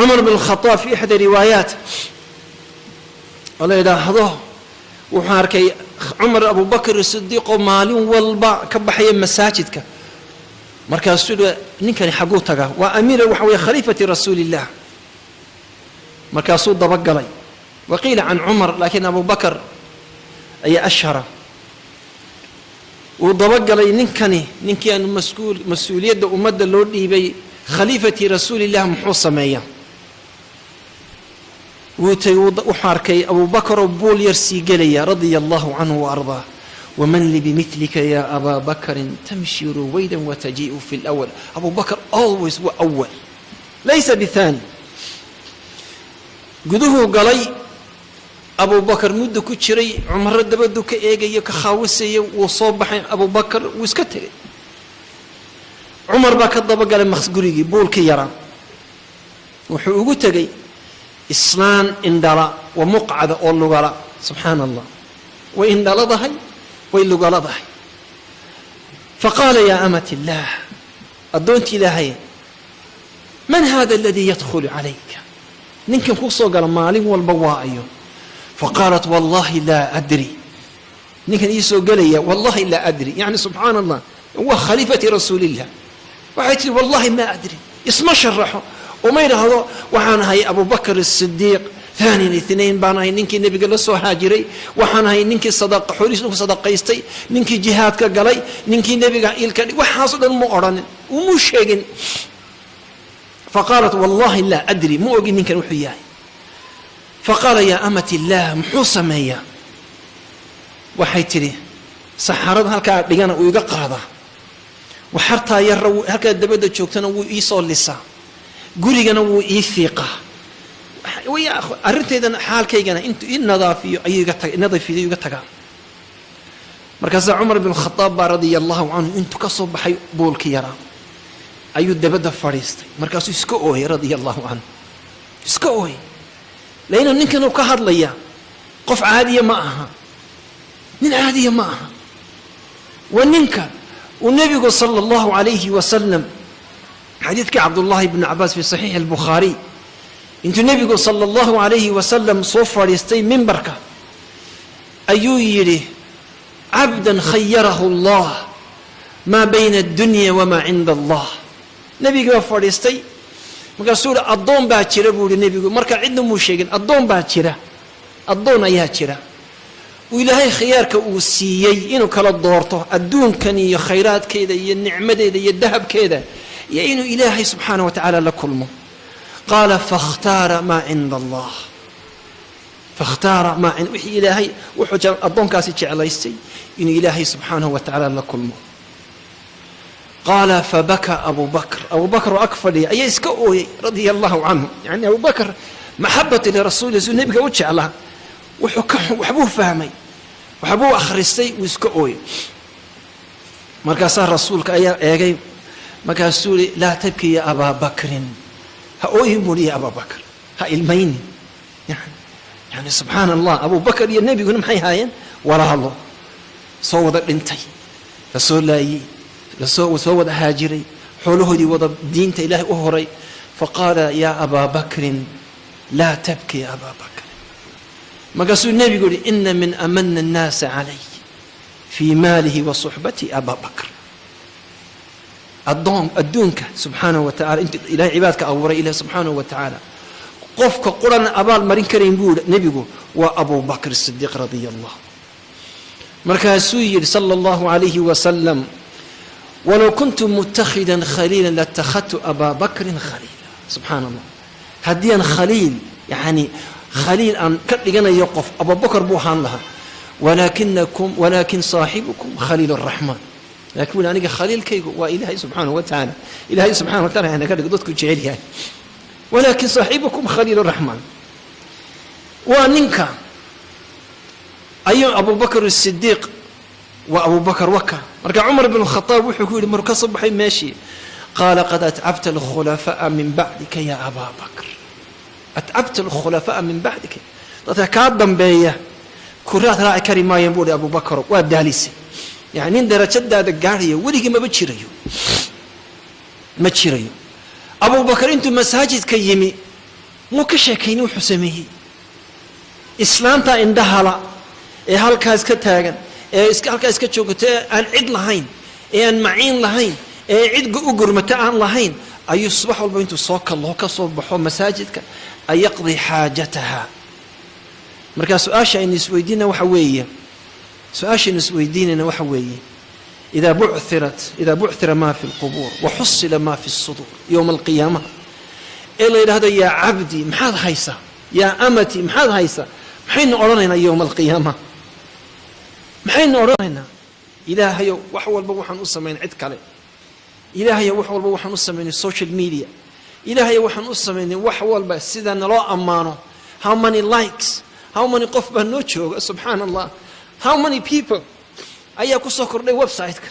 Cumar bin Khadaab fi ixda riwaayaat oo la yidhaahdo, wuxuu arkay Cumar Abubakr Sidiiq oo maalin walba ka baxaya masaajidka. Markaasuu yihi, "Ninkani xagguu tagaa?" Waa amiir, waxa weye khaliifati rasuuliillah. Markaasuu dabagalay. Waqiila can Cumar, laakiin Abu Bakar ayaa ashhara. Wuu dabagalay ninkani, ninkii aan masuul mas-uuliyadda ummadda loo dhiibay, khaliifati rasuulillah, muxuu sameeyaa? Wuu tegey, wuxuu arkay Abubakar oo buul yar sii gelaya, radia Allahu canhu wa ardaah. "Waman li bimilika ya abaa Bakrin, tamshi ruwaydan watajii'u fi lawal." Abu Bakr always waa awal, laysa bithani. Guduhuu galay Abu Bakar, muddo ku jiray. Cumaro dabadu ka eegayo, ka khaawisaya. Wuu soo baxay Abu Bakar, wuu iska tegay. Cumar baa ka dabagalay gurigii buulkii yaraa. Wuxuu ugu tegey islaan indhala wa muqcada oo lugala. Subxaana Allah, way indhaladahay, way lugaladahay. Faqaala, "Yaa amat illaah," addoontii Ilaahay, "man hada aladii yadkhulu calayka? Ninkan kuu soo gala maalin walba waa ayo?" Faqaalat, "Wallahi laa adri." Ninkan ii soo gelaya, wallahi laa adri. Yani subxaana Allah, waa khaliifati rasuulillah. Waxay tihi, "Wallahi ma adri." Isma sharaxo, uma yidhaahdo, "Waxaan ahay Abu Bakr Asidiiq, thani ithnain baan ahay, ninkii nebiga la soo haajiray, waxaan ahay ninkii sadaqa xoolihiis ku sadaqaystay, ninkii jihaadka galay, ninkii nebiga ilka." Waxaaso dhan mu odhanin, umuu sheegin. Faqaalat, "Wallahi laa adri." Ma ogin ninkan wuxuu yahay. Faqaala, "Yaa amat illaah, muxuu sameeyaa?" Waxay tidhi, "Saxarada halkaa dhigana uu iga qaadaa, waxartaa yarra halkaa dabadda joogtana wuu iisoo lisaa, gurigana wuu ii fiiqaa, arrintaydana xaalkaygana intuu ii nadaafiyo ayuu iga taga, nadiifiyo iga tagaa." Markaasaa Cumar bin Khadaab baa, radia Allahu canhu, intuu ka soo baxay buulkii yaraa ayuu dabadda fadhiistay. Markaasuu iska ooyay, radia Allahu canhu, iska ooyay, laino ninkan uu ka hadlaya qof caadiya ma aha, nin caadiya ma aha. Waa ninka uu nebigu sala Allahu calayhi wasalam, xadiidkii Cabdullaahi bni Cabaas fi saxiixi Albukhaariy, intuu nebigu sala Allahu calayhi wasalam soo fadhiistay mimbarka ayuu yidhi, "Cabdan khayarahu Allah maa bayna addunya wamaa cinda Allah." Nebigii baa fadhiistay, markaasuu yihi, "Addoon baa jira," buu yihi nebigu. Marka cidna muu sheegin. "Addoon baa jira, addoon ayaa jira uu Ilaahay khiyaarka uu siiyey inuu kala doorto adduunkan iyo khayraadkeeda iyo nicmadeeda iyo dahabkeeda iyo inuu Ilaahay subxaana wa tacaala la kulmo. Qaala, fakhtaara maa cinda Allah, fakhtaara maa wixii Ilaahay." Wuxuu addoonkaasi jeclaystay inuu Ilaahay subxaanahu wa tacaala la kulmo. Qaala, fabaka Abu Bakr. Abu Bakr oo ag fadhiya ayaa iska ooyey, radia Allahu canhu. Yani Abu Bakr maxabati lirasuuli, suu nebiga u jeclaa, wuxuu ka waxbuu fahmay, waxbuu akhristay, wuu iska ooyey. Markaasaa rasuulka ayaa eegay, markaasuu yihi, "Laa tabki ya Abaa Bakrin." "Ha ooyin," buu ya Abaa Bakr, "ha ilmaynin." Yani subxaana Allah, Abu Bakr iyo nebiguna maxay haayeen? Walaalo soo wada dhintay, la soo laayey, lasoo soo wada haajiray, xoolahoodii wada diinta Ilaahay u horay. Faqaala, "Yaa Abaa Bakrin, laa tabki ya Abaa Bakrin." Markaasuu nebigu yihi, "Ina min amana annaasa calay fii maalihi wa suxbati Abaa Bakr." Addoon adduunka subxaanahu wa tacala, intuu Ilahay cibaadka abuuray, Ilahi subxaanahu wa tacaala qofka qurana abaal marin karayn, buu yihi nebigu, waa Abu Bakr Sidiiq radia Allah. Markaasuu yidhi sala Allahu calayhi wasalam, "Walow kuntu mutakhidan khaliila latakhadtu Abaa Bakrin khaliila." Subxaana Allah, haddii aan khaliil, yani khaliil aan ka dhiganayo qof, Abubakar buu ahaan lahaa. Walaakinakum, walaakin saaxibukum khaliil araxmaan. Lakin wuli, aniga khaliilkaygu waa Ilaahay subxaanahu wa tacaala. Ilaahay subxana wa taala hana ka dhigo dadku jecel yahay. Walaakin saaxibukum khaliil raxmaan. Waa ninka ayuu Abubakr Sidiiq, waa Abubakar waka. Marka Cumar bn Khadaab wuxuu ku yidhi maruu ka soo baxay meeshii, qaala, "Qad atcabta alkhulafaa'a min bacdika ya Abaa Bakr, atcabta alkhulafaa'a min bacdika." Dadka kaa dambeeya kuraad raaci kari maayeen, buu hi Abubakaro, waa daalisay. Yani nin darajadaada gaadhaya weligii maba jirayo, ma jirayo. Abubakar intuu masaajidka yimi Muu ka sheekayni wuxuu sameeyey? Islaanta indhahala ee halkaas ka taagan, ee halkaa iska joogata, ee aan cid lahayn, ee aan maciin lahayn, ee cid u gurmata aan lahayn, ayuu subax walba intuu soo kallo, ka soo baxo masaajidka, ay yaqdi xaajataha. Markaa su-aasha aynu isweydiina waxa weeye, su-aashaynu isweydiinayna waxa weeye: إذا بعثر ما في القبور وحصل ما في الصدور، yowma alqiyaamaha ee la yidhahdo: "Yaa cabdi, maxaad haysaa? Yaa amati, maxaad haysaa?" Maxaynu odhanaynaa yowma alqiyaama? Maxaynu odhanaynaa? Ilaahayow, wax walba waxaan u samayn cid kale. Ilaahayow, wax walba waxaan u samaynay social media. Ilaahayow, waxaan u samaynay wax walba sida naloo ammaano. How many likes, how many qof baa noo jooga? Subxaana Allah, how many people ayaa ku soo kordhay website-ka?